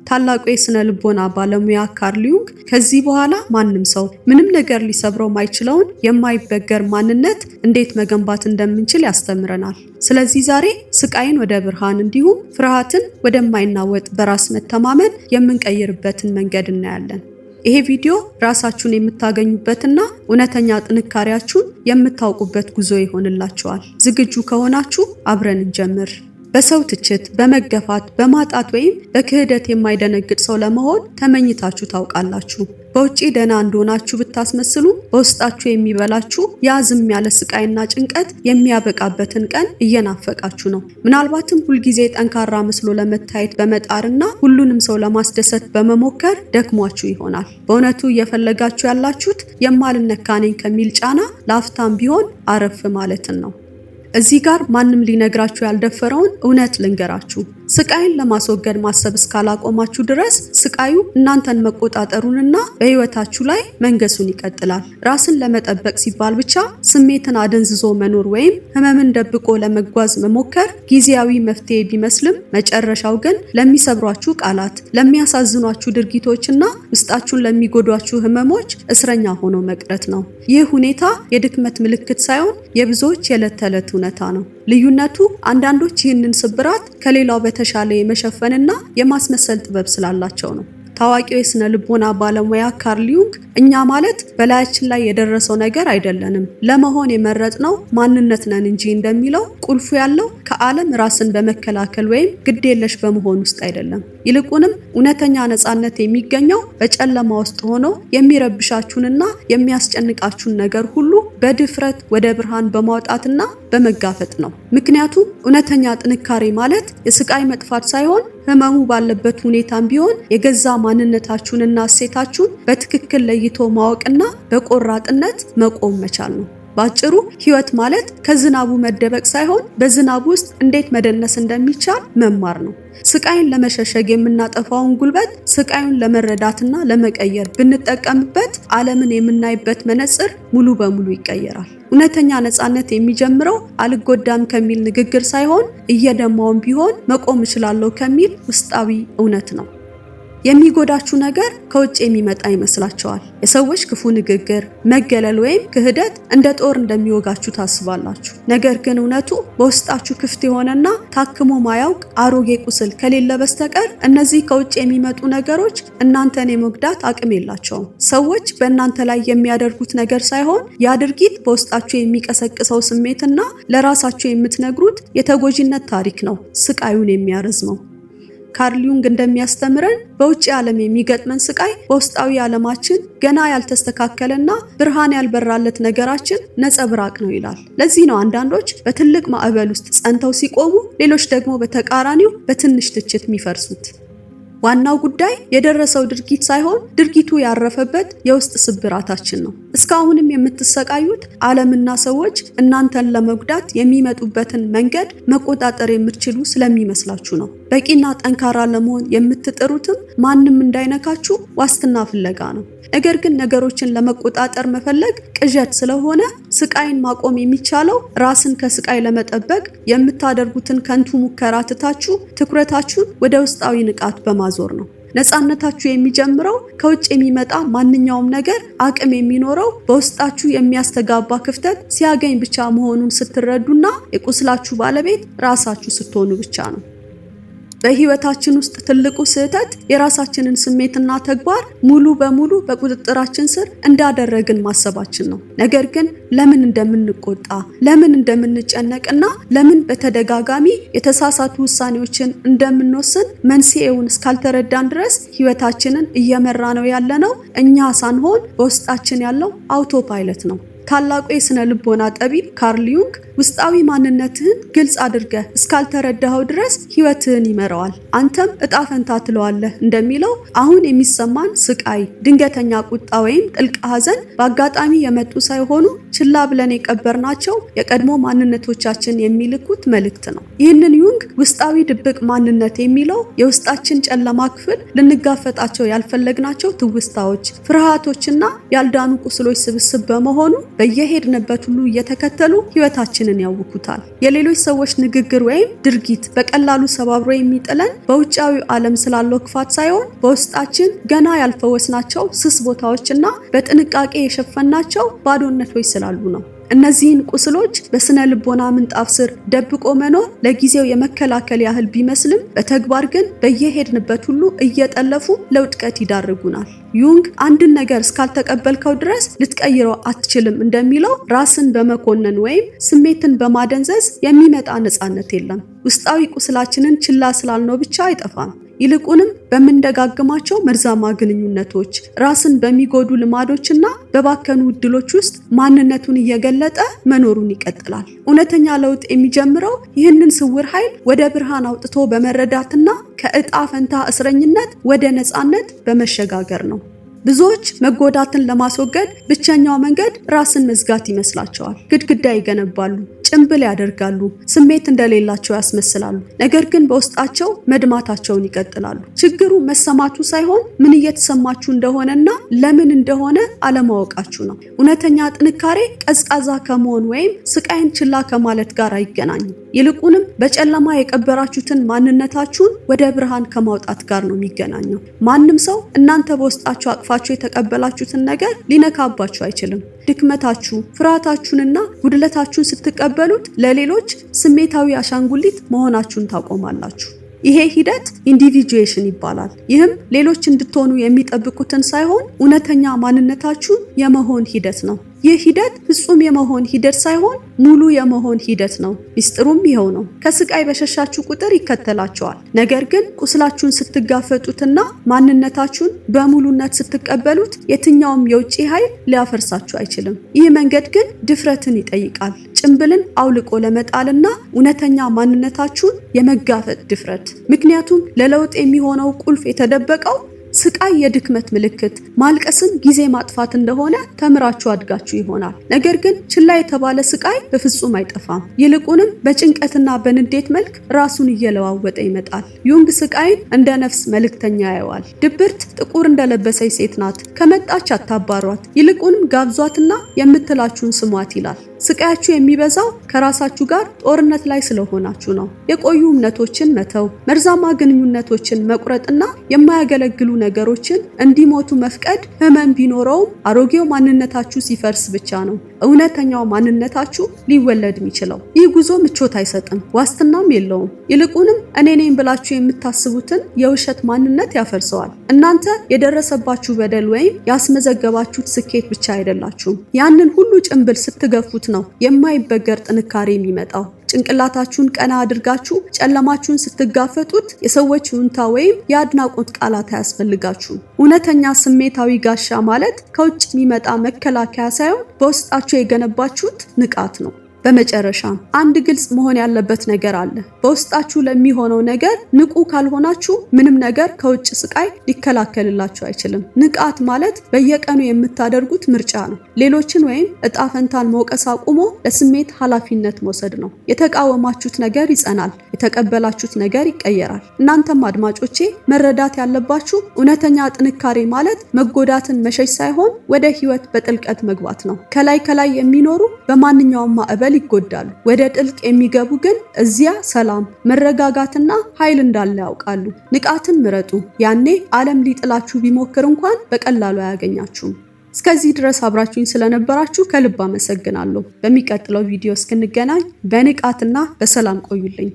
ታላቁ የስነ ልቦና ባለሙያ ካርል ዩንግ ከዚህ በኋላ ማንም ሰው ምንም ነገር ሊሰብረው ማይችለውን የማይበገር ማንነት እንዴት መገንባት እንደምንችል ያስተምረናል። ስለዚህ ዛሬ ስቃይን ወደ ብርሃን እንዲሁም ፍርሃትን ወደማይናወጥ በራስ መተማመን የምንቀይርበትን መንገድ እናያለን። ይሄ ቪዲዮ ራሳችሁን የምታገኙበትና እውነተኛ ጥንካሬያችሁን የምታውቁበት ጉዞ ይሆንላችኋል። ዝግጁ ከሆናችሁ አብረን እንጀምር። በሰው ትችት፣ በመገፋት፣ በማጣት ወይም በክህደት የማይደነግጥ ሰው ለመሆን ተመኝታችሁ ታውቃላችሁ? በውጪ ደህና እንደሆናችሁ ብታስመስሉ በውስጣችሁ የሚበላችሁ ያ ዝም ያለ ስቃይና ጭንቀት የሚያበቃበትን ቀን እየናፈቃችሁ ነው። ምናልባትም ሁልጊዜ ጠንካራ መስሎ ለመታየት በመጣርና ሁሉንም ሰው ለማስደሰት በመሞከር ደክሟችሁ ይሆናል። በእውነቱ እየፈለጋችሁ ያላችሁት የማልነካ ነኝ ከሚል ጫና ለአፍታም ቢሆን አረፍ ማለትን ነው። እዚህ ጋር ማንም ሊነግራችሁ ያልደፈረውን እውነት ልንገራችሁ። ስቃይን ለማስወገድ ማሰብ እስካላቆማችሁ ድረስ ስቃዩ እናንተን መቆጣጠሩንና በሕይወታችሁ ላይ መንገሱን ይቀጥላል። ራስን ለመጠበቅ ሲባል ብቻ ስሜትን አደንዝዞ መኖር ወይም ሕመምን ደብቆ ለመጓዝ መሞከር ጊዜያዊ መፍትሄ ቢመስልም መጨረሻው ግን ለሚሰብሯችሁ ቃላት፣ ለሚያሳዝኗችሁ ድርጊቶችና ውስጣችሁን ለሚጎዷችሁ ሕመሞች እስረኛ ሆኖ መቅረት ነው። ይህ ሁኔታ የድክመት ምልክት ሳይሆን የብዙዎች የዕለት ተዕለት እውነታ ነው። ልዩነቱ አንዳንዶች ይህንን ስብራት ከሌላው በተሻለ የመሸፈንና የማስመሰል ጥበብ ስላላቸው ነው። ታዋቂው የስነ ልቦና ባለሙያ ካርል ዩንግ እኛ ማለት በላያችን ላይ የደረሰው ነገር አይደለንም፣ ለመሆን የመረጥነው ማንነት ነን እንጂ እንደሚለው ቁልፉ ያለው ከዓለም ራስን በመከላከል ወይም ግዴለሽ በመሆን ውስጥ አይደለም። ይልቁንም እውነተኛ ነፃነት የሚገኘው በጨለማ ውስጥ ሆኖ የሚረብሻችሁንና የሚያስጨንቃችሁን ነገር ሁሉ በድፍረት ወደ ብርሃን በማውጣትና በመጋፈጥ ነው። ምክንያቱም እውነተኛ ጥንካሬ ማለት የስቃይ መጥፋት ሳይሆን ህመሙ ባለበት ሁኔታም ቢሆን የገዛ ማንነታችሁንና እሴታችሁን በትክክል ለይቶ ማወቅና በቆራጥነት መቆም መቻል ነው። ባጭሩ ህይወት ማለት ከዝናቡ መደበቅ ሳይሆን በዝናቡ ውስጥ እንዴት መደነስ እንደሚቻል መማር ነው። ስቃይን ለመሸሸግ የምናጠፋውን ጉልበት ስቃዩን ለመረዳትና ለመቀየር ብንጠቀምበት ዓለምን የምናይበት መነጽር ሙሉ በሙሉ ይቀየራል። እውነተኛ ነፃነት የሚጀምረው አልጎዳም ከሚል ንግግር ሳይሆን እየደማውም ቢሆን መቆም እችላለሁ ከሚል ውስጣዊ እውነት ነው። የሚጎዳችሁ ነገር ከውጭ የሚመጣ ይመስላችኋል። የሰዎች ክፉ ንግግር፣ መገለል ወይም ክህደት እንደ ጦር እንደሚወጋችሁ ታስባላችሁ። ነገር ግን እውነቱ በውስጣችሁ ክፍት የሆነና ታክሞ ማያውቅ አሮጌ ቁስል ከሌለ በስተቀር እነዚህ ከውጭ የሚመጡ ነገሮች እናንተን የመጉዳት አቅም የላቸውም። ሰዎች በእናንተ ላይ የሚያደርጉት ነገር ሳይሆን ያ ድርጊት በውስጣችሁ የሚቀሰቅሰው ስሜትና ለራሳችሁ የምትነግሩት የተጎጂነት ታሪክ ነው ስቃዩን የሚያረዝመው። ካርል ዩንግ እንደሚያስተምረን በውጭ ዓለም የሚገጥመን ስቃይ በውስጣዊ ዓለማችን ገና ያልተስተካከለና ብርሃን ያልበራለት ነገራችን ነጸብራቅ ነው ይላል። ለዚህ ነው አንዳንዶች በትልቅ ማዕበል ውስጥ ጸንተው ሲቆሙ፣ ሌሎች ደግሞ በተቃራኒው በትንሽ ትችት የሚፈርሱት። ዋናው ጉዳይ የደረሰው ድርጊት ሳይሆን ድርጊቱ ያረፈበት የውስጥ ስብራታችን ነው። እስካሁንም የምትሰቃዩት ዓለምና ሰዎች እናንተን ለመጉዳት የሚመጡበትን መንገድ መቆጣጠር የምትችሉ ስለሚመስላችሁ ነው። በቂና ጠንካራ ለመሆን የምትጥሩትም ማንም እንዳይነካችሁ ዋስትና ፍለጋ ነው። ነገር ግን ነገሮችን ለመቆጣጠር መፈለግ ቅዠት ስለሆነ ስቃይን ማቆም የሚቻለው ራስን ከስቃይ ለመጠበቅ የምታደርጉትን ከንቱ ሙከራ ትታችሁ ትኩረታችሁን ወደ ውስጣዊ ንቃት በማዞር ነው። ነፃነታችሁ የሚጀምረው ከውጭ የሚመጣ ማንኛውም ነገር አቅም የሚኖረው በውስጣችሁ የሚያስተጋባ ክፍተት ሲያገኝ ብቻ መሆኑን ስትረዱና የቁስላችሁ ባለቤት ራሳችሁ ስትሆኑ ብቻ ነው። በህይወታችን ውስጥ ትልቁ ስህተት የራሳችንን ስሜትና ተግባር ሙሉ በሙሉ በቁጥጥራችን ስር እንዳደረግን ማሰባችን ነው። ነገር ግን ለምን እንደምንቆጣ፣ ለምን እንደምንጨነቅና ለምን በተደጋጋሚ የተሳሳቱ ውሳኔዎችን እንደምንወስን መንስኤውን እስካልተረዳን ድረስ ህይወታችንን እየመራ ነው ያለነው እኛ ሳንሆን በውስጣችን ያለው autopilot ነው። ታላቁ የስነ ልቦና ጠቢብ ካርል ዩንግ ውስጣዊ ማንነትህን ግልጽ አድርገህ እስካልተረዳኸው ድረስ ህይወትህን ይመራዋል፣ አንተም እጣ ፈንታ ትለዋለህ እንደሚለው አሁን የሚሰማን ስቃይ፣ ድንገተኛ ቁጣ ወይም ጥልቅ ሐዘን በአጋጣሚ የመጡ ሳይሆኑ ችላ ብለን የቀበርናቸው የቀድሞ ማንነቶቻችን የሚልኩት መልእክት ነው። ይህንን ዩንግ ውስጣዊ ድብቅ ማንነት የሚለው የውስጣችን ጨለማ ክፍል ልንጋፈጣቸው ያልፈለግናቸው ትውስታዎች፣ ፍርሃቶችና ያልዳኑ ቁስሎች ስብስብ በመሆኑ በየሄድንበት ሁሉ እየተከተሉ ሕይወታችንን ያውኩታል። የሌሎች ሰዎች ንግግር ወይም ድርጊት በቀላሉ ሰባብሮ የሚጥለን በውጫዊው ዓለም ስላለው ክፋት ሳይሆን በውስጣችን ገና ያልፈወስናቸው ስስ ቦታዎችና በጥንቃቄ የሸፈናቸው ባዶነቶች ስላሉ ነው። እነዚህን ቁስሎች በስነ ልቦና ምንጣፍ ስር ደብቆ መኖር ለጊዜው የመከላከል ያህል ቢመስልም በተግባር ግን በየሄድንበት ሁሉ እየጠለፉ ለውድቀት ይዳርጉናል። ዩንግ አንድን ነገር እስካልተቀበልከው ድረስ ልትቀይረው አትችልም እንደሚለው ራስን በመኮነን ወይም ስሜትን በማደንዘዝ የሚመጣ ነፃነት የለም። ውስጣዊ ቁስላችንን ችላ ስላልነው ብቻ አይጠፋም። ይልቁንም በምንደጋግማቸው መርዛማ ግንኙነቶች፣ ራስን በሚጎዱ ልማዶችና በባከኑ እድሎች ውስጥ ማንነቱን እየገለጠ መኖሩን ይቀጥላል። እውነተኛ ለውጥ የሚጀምረው ይህንን ስውር ኃይል ወደ ብርሃን አውጥቶ በመረዳትና ከእጣ ፈንታ እስረኝነት ወደ ነፃነት በመሸጋገር ነው። ብዙዎች መጎዳትን ለማስወገድ ብቸኛው መንገድ ራስን መዝጋት ይመስላቸዋል። ግድግዳ ይገነባሉ፣ ጭንብል ያደርጋሉ፣ ስሜት እንደሌላቸው ያስመስላሉ። ነገር ግን በውስጣቸው መድማታቸውን ይቀጥላሉ። ችግሩ መሰማቱ ሳይሆን ምን እየተሰማችሁ እንደሆነና ለምን እንደሆነ አለማወቃችሁ ነው። እውነተኛ ጥንካሬ ቀዝቃዛ ከመሆን ወይም ስቃይን ችላ ከማለት ጋር አይገናኝም። ይልቁንም በጨለማ የቀበራችሁትን ማንነታችሁን ወደ ብርሃን ከማውጣት ጋር ነው የሚገናኘው። ማንም ሰው እናንተ በውስጣችሁ አቅፋችሁ የተቀበላችሁትን ነገር ሊነካባችሁ አይችልም። ድክመታችሁ፣ ፍርሃታችሁንና ጉድለታችሁን ስትቀበሉት ለሌሎች ስሜታዊ አሻንጉሊት መሆናችሁን ታቆማላችሁ። ይሄ ሂደት individuation ይባላል። ይህም ሌሎች እንድትሆኑ የሚጠብቁትን ሳይሆን እውነተኛ ማንነታችሁን የመሆን ሂደት ነው። ይህ ሂደት ፍጹም የመሆን ሂደት ሳይሆን ሙሉ የመሆን ሂደት ነው። ሚስጥሩም ይኸው ነው። ከስቃይ በሸሻችሁ ቁጥር ይከተላችኋል። ነገር ግን ቁስላችሁን ስትጋፈጡትና ማንነታችሁን በሙሉነት ስትቀበሉት የትኛውም የውጭ ኃይል ሊያፈርሳችሁ አይችልም። ይህ መንገድ ግን ድፍረትን ይጠይቃል። ጭንብልን አውልቆ ለመጣልና እውነተኛ ማንነታችሁን የመጋፈጥ ድፍረት። ምክንያቱም ለለውጥ የሚሆነው ቁልፍ የተደበቀው ስቃይ የድክመት ምልክት፣ ማልቀስም ጊዜ ማጥፋት እንደሆነ ተምራችሁ አድጋችሁ ይሆናል። ነገር ግን ችላ የተባለ ስቃይ በፍጹም አይጠፋም። ይልቁንም በጭንቀትና በንዴት መልክ ራሱን እየለዋወጠ ይመጣል። ዩንግ ስቃይን እንደ ነፍስ መልእክተኛ ያየዋል። ድብርት ጥቁር እንደለበሰች ሴት ናት። ከመጣች አታባሯት፣ ይልቁንም ጋብዟትና የምትላችሁን ስሟት ይላል። ስቃያችሁ የሚበዛው ከራሳችሁ ጋር ጦርነት ላይ ስለሆናችሁ ነው። የቆዩ እምነቶችን መተው፣ መርዛማ ግንኙነቶችን መቁረጥና የማያገለግሉ ነገሮችን እንዲሞቱ መፍቀድ ህመም ቢኖረውም አሮጌው ማንነታችሁ ሲፈርስ ብቻ ነው እውነተኛው ማንነታችሁ ሊወለድ የሚችለው። ይህ ጉዞ ምቾት አይሰጥም፣ ዋስትናም የለውም። ይልቁንም እኔ ነኝ ብላችሁ የምታስቡትን የውሸት ማንነት ያፈርሰዋል። እናንተ የደረሰባችሁ በደል ወይም ያስመዘገባችሁት ስኬት ብቻ አይደላችሁም። ያንን ሁሉ ጭንብል ስትገፉት ነው የማይበገር ጥንካሬ የሚመጣው። ጭንቅላታችሁን ቀና አድርጋችሁ ጨለማችሁን ስትጋፈጡት የሰዎች ይሁንታ ወይም የአድናቆት ቃላት አያስፈልጋችሁም። እውነተኛ ስሜታዊ ጋሻ ማለት ከውጭ የሚመጣ መከላከያ ሳይሆን በውስጣችሁ የገነባችሁት ንቃት ነው። በመጨረሻም አንድ ግልጽ መሆን ያለበት ነገር አለ። በውስጣችሁ ለሚሆነው ነገር ንቁ ካልሆናችሁ ምንም ነገር ከውጭ ስቃይ ሊከላከልላችሁ አይችልም። ንቃት ማለት በየቀኑ የምታደርጉት ምርጫ ነው። ሌሎችን ወይም እጣ ፈንታን መውቀስ አቁሞ ለስሜት ኃላፊነት መውሰድ ነው። የተቃወማችሁት ነገር ይጸናል፣ የተቀበላችሁት ነገር ይቀየራል። እናንተም አድማጮቼ መረዳት ያለባችሁ እውነተኛ ጥንካሬ ማለት መጎዳትን መሸሽ ሳይሆን ወደ ህይወት በጥልቀት መግባት ነው። ከላይ ከላይ የሚኖሩ በማንኛውም ማዕበል ይጎዳሉ። ወደ ጥልቅ የሚገቡ ግን እዚያ ሰላም፣ መረጋጋትና ኃይል እንዳለ ያውቃሉ። ንቃትን ምረጡ። ያኔ ዓለም ሊጥላችሁ ቢሞክር እንኳን በቀላሉ አያገኛችሁም። እስከዚህ ድረስ አብራችሁኝ ስለነበራችሁ ከልብ አመሰግናለሁ። በሚቀጥለው ቪዲዮ እስክንገናኝ በንቃትና በሰላም ቆዩልኝ።